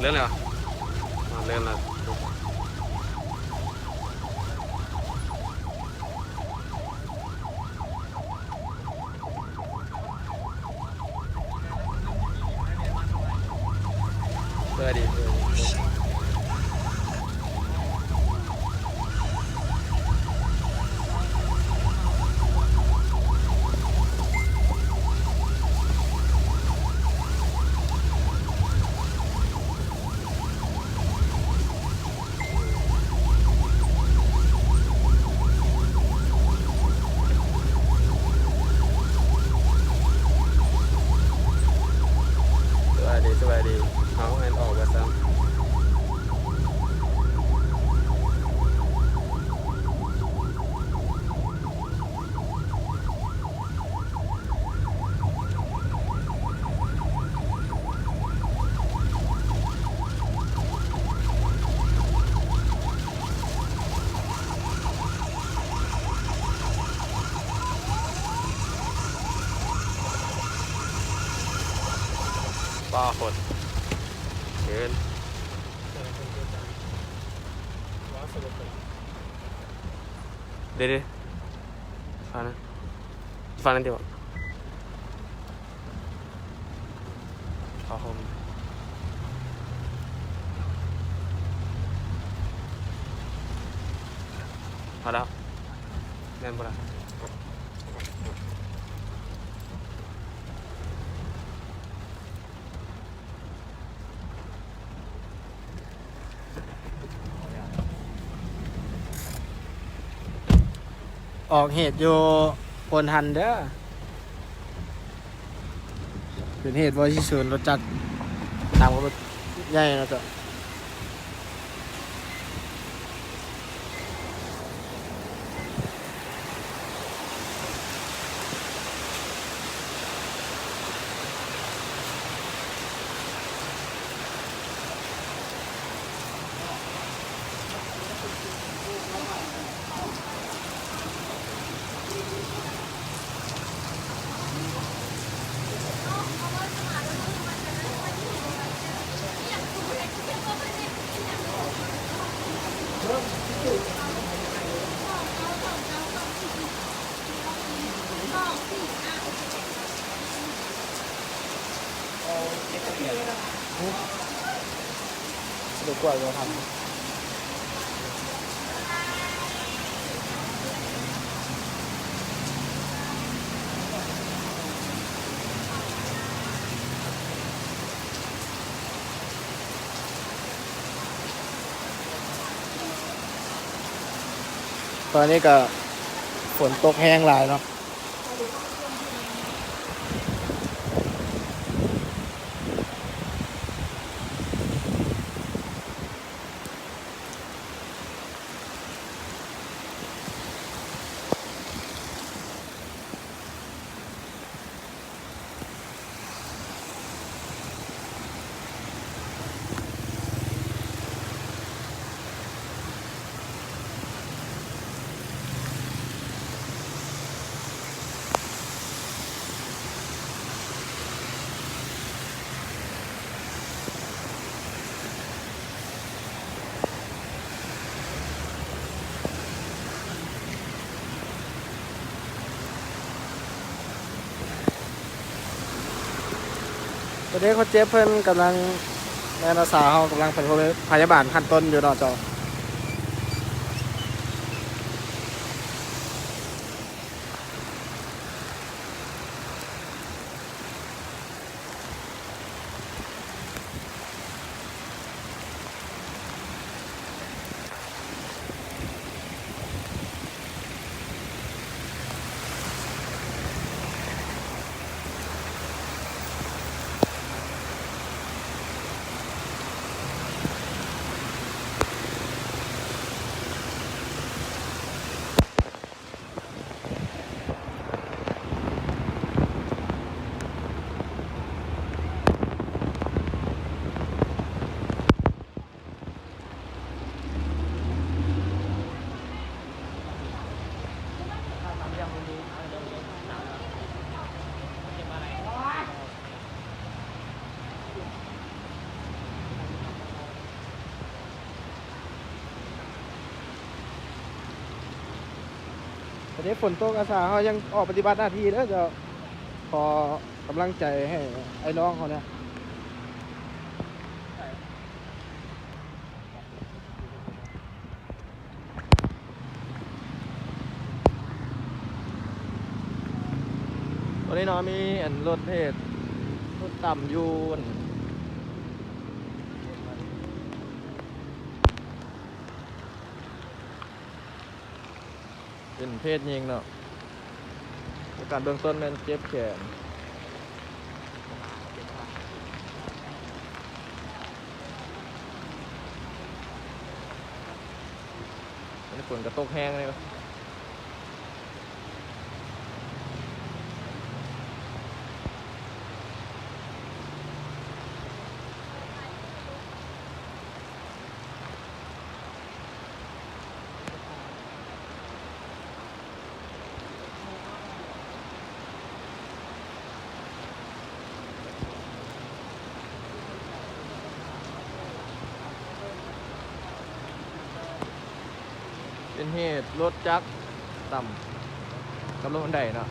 ເລີ່ມແລ້ວ ເລີ່ມແລ້ວ. ສະບາຍດີ ສະບາຍດີ. ສະບາຍດີ ສະບາຍດີ. ເອົາ ແມ່ນອອກວ່າຊັ້ນ. ປ້າ ໂຄດເກີນ. ເດ ເດ ຟັງນະ ຟັງນະ ດຽວ ຜ້າຫົ່ມ ພໍແລ້ວ ແມ່ນບໍ່ລະ? ອອກເຫດຢູ່ໂພນຫັນເດີ ເປັນເຫດບໍ່ທີ່ສູນລົດຈັກ ຕາມກັບລົດໃຫຍ່ເນາະເຈົ້າ. ຕອນນີ້ກໍຝົນຕົກແຮງຫຼາຍເນາະ. ຕອນນີ້ຄົນເຈັບເພິ່ນກຳລັງ ແມ່ນອາສາເຮົາກຳລັງປະຖົມພະຍາບານຂັ້ນຕົ້ນຢູ່ເນາະເຈົ້າ. ໂ ຕອນນີ້ຝົນຕົກ ອາສາເຮົາຍັງອອກປະຕິບັດໜ້າທີ່ເດີເຈົ້າ. ຂໍກຳລັງໃຈໃຫ້ອ້າຍນ້ອງເຮົາແດ່. ຕອນນີ້ເນາະ ມີອັນລົດເຮັດ ລົດຕຳຢູ່ ເປັນເພດຍິງເນາະ. ອາການເບື້ອງຕົ້ນແມ່ນເຈັບແຂນ. ອັນນີ້ຝົນກະຕົກແຮງເລີຍ. ເປັນເຫດລົດຈັກຕຳກັບລົດບັນໄດເນາະ.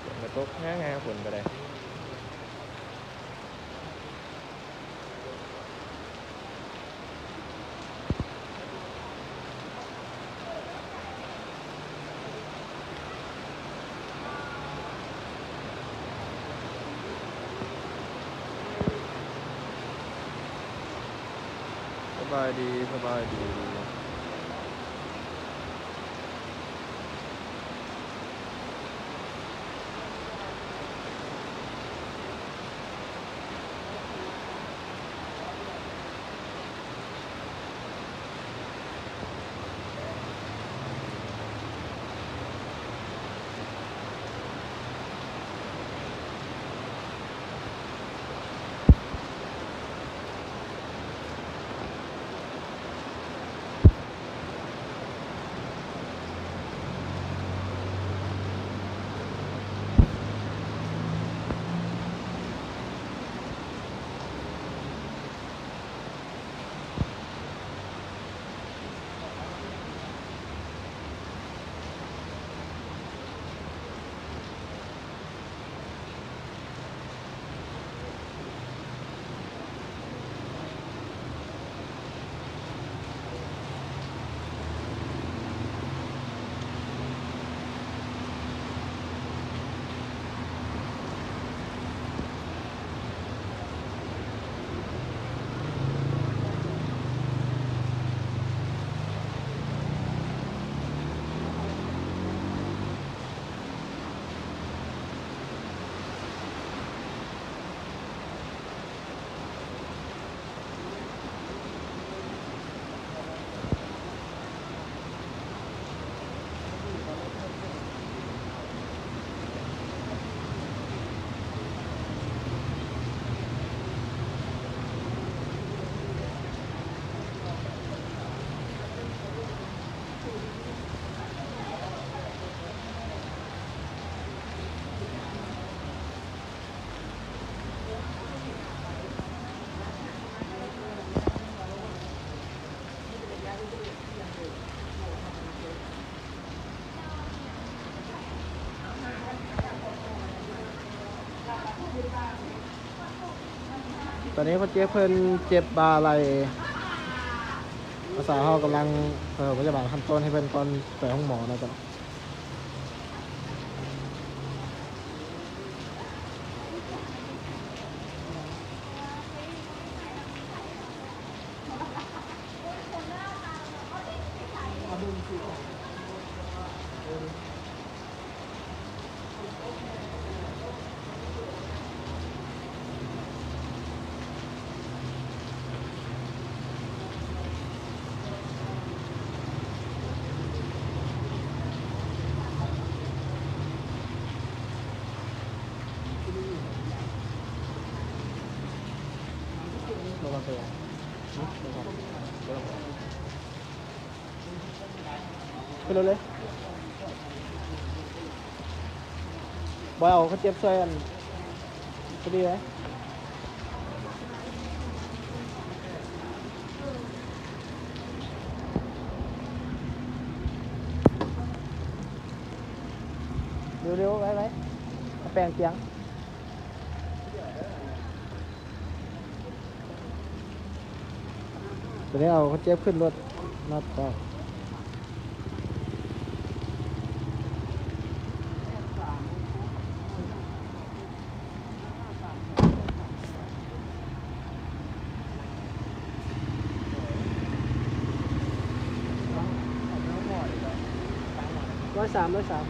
ຝົນກະຕົກແຮງໆ ຝົນກະໄດ້. ສະບາຍດີ ສະບາຍດີ. ຕອນນີ້ຄົນເຈັບເພິ່ນເຈັບບ່າໄຫຼ່ ອາສາເຮົາກຳລັງປະຖົມພະຍາບານຂັ້ນຕົ້ນໃຫ້ເພິ່ນກ່ອນໄປໂຮງໝໍເນາະ. ຂຶ້ນລົດເລີຍ ບອຍ ເອົາຄົນເຈັບຊ່ວຍອັນ ພໍດີເລີຍ ເລັວໆ ໄວໆ ເອົາແປງຕຽງ. ຕອນນີ້ເອົາຄົນເຈັບຂຶ້ນລົດເນາະ. ຮ້ອຍສາມ ຮ້ອຍສາມ.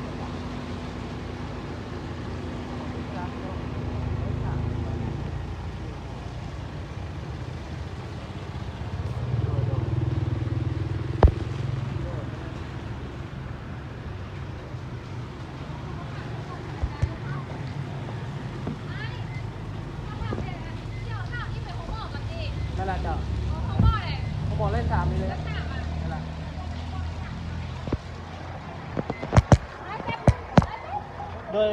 ນັ້ນລະເຈົ້າ ໂຮງໝໍເລນສາມນີ້ເລີຍ ນັ້ນລະ ໂດຍ.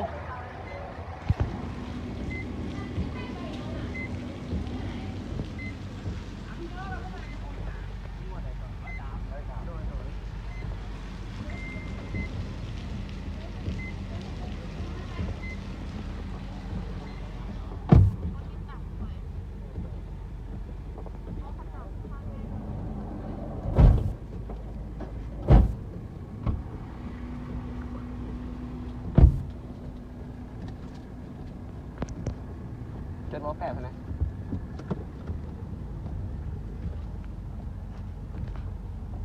ເຈັດໂມງແປດພຸ້ນນະ.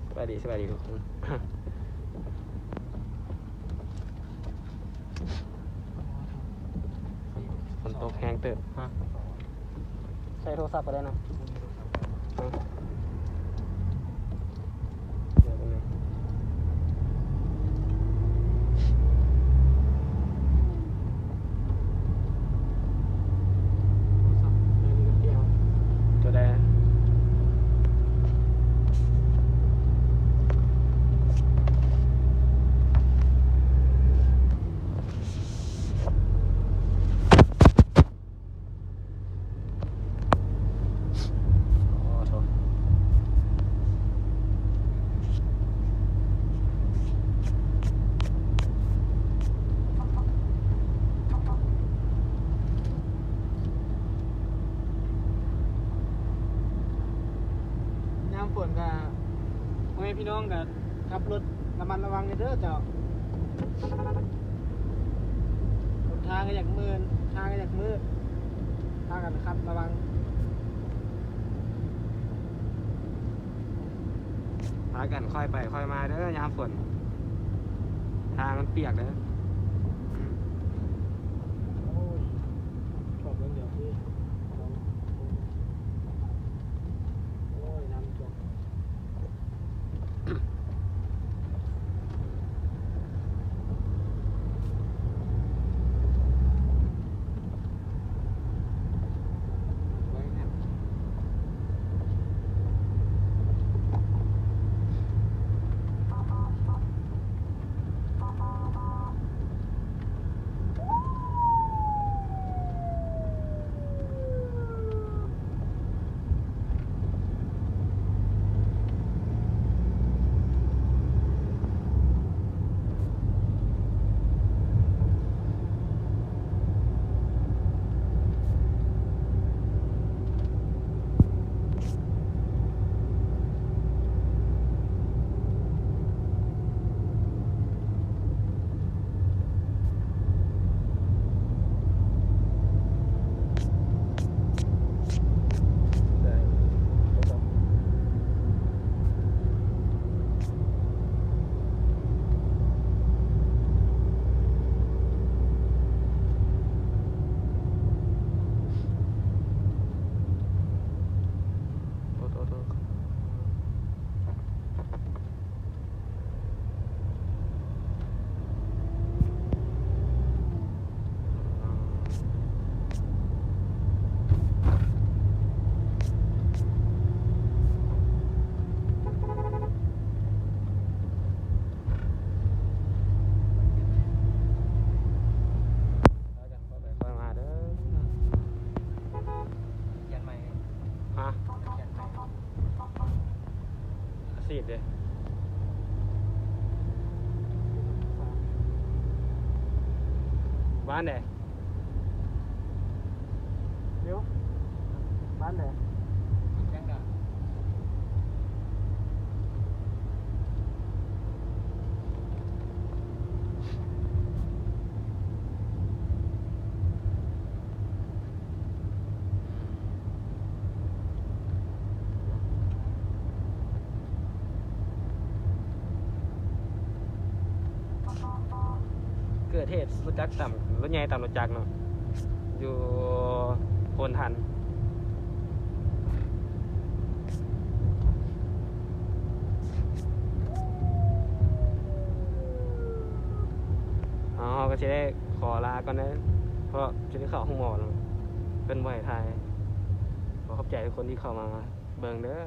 ສະບາຍດີ ສະບາຍດີທຸກຄົນ. ຝົນຕົກແຮງເຕີບ. ຮະ? ໃຊ້ໂທລະສັບກໍໄດ້ນະ. ຮະ? ໂຕໃດ? ຍາມຝົນກະ ພໍ່ແມ່ພີ່ນ້ອງກະ ຂັບລົດລະມັດລະວັງແດ່ເດີເຈົ້າ. ຫົນທາງກະຢາກມື່ນ ທາງກະຢາກມືດ ພາກັນຂັບລະວັງ. ພາກັນຄ່ອຍໄປຄ່ອຍມາເດີ ຍາມຝົນ ທາງມັນປຽກເດີ. ໂອ້ຍ ຖ້ວມເລື່ອງດຽວຄື ໂອ້ຍ ນ້ຳຖ້ວມ. ໄວ້ແນວ. ເດ້ ບ້ານໃດ? ເດວ ບ້ານໃດ? ເກີດເຫດລົດຈັກຕຳ ລົດໃຫຍ່ຕຳລົດຈັກເນາະ ຢູ່ໂພນທັນ. ເຮົາກໍຊິໄດ້ຂໍລາກ່ອນເດີ ເພາະຊິໄດ້ເຂົ້າໂຮງໝໍແລ້ວ ເພິ່ນບໍ່ໃຫ້ຖ່າຍ. ຂໍຂອບໃຈທຸກຄົນທີ່ເຂົ້າມາເບິ່ງເດີ.